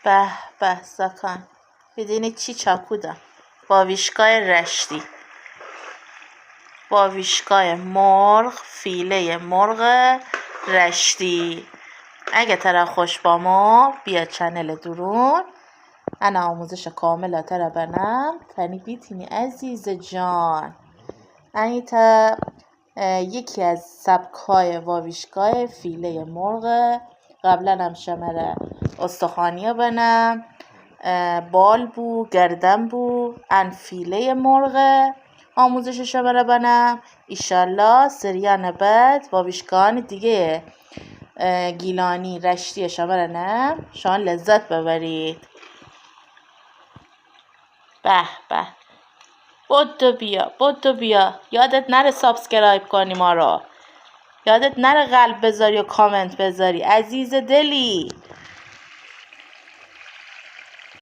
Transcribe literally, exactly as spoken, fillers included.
به به زاکان، بیدینید چی چاکودم. واویشکای رشتی، واویشکای مرغ، فیلهٔ مرغ رشتی. اگه تره خوش بامو، بیا چنل درون، انه آموزش کامل تره بنم، تنی بیتینی عزیز جان. انیتا اه، یکی از سبکای واویشکای فیلهٔ مرغه. قبلاً هم شمره استخوانیه بنم، اه، بال بو، گردن بو، ان فیلهٔ مرغه آموزش شمره بنم. ایشالله سریان بعد واویشکان دیگه، اه، گیلانی رشتی شمره نم، شما لذت ببرید. به به. بدو بیا، بدو بیا. یادت نره سابسکرایب کنی ما رو. یادت نره قلب بذاری و کامنت بذاری. عزیز دلی.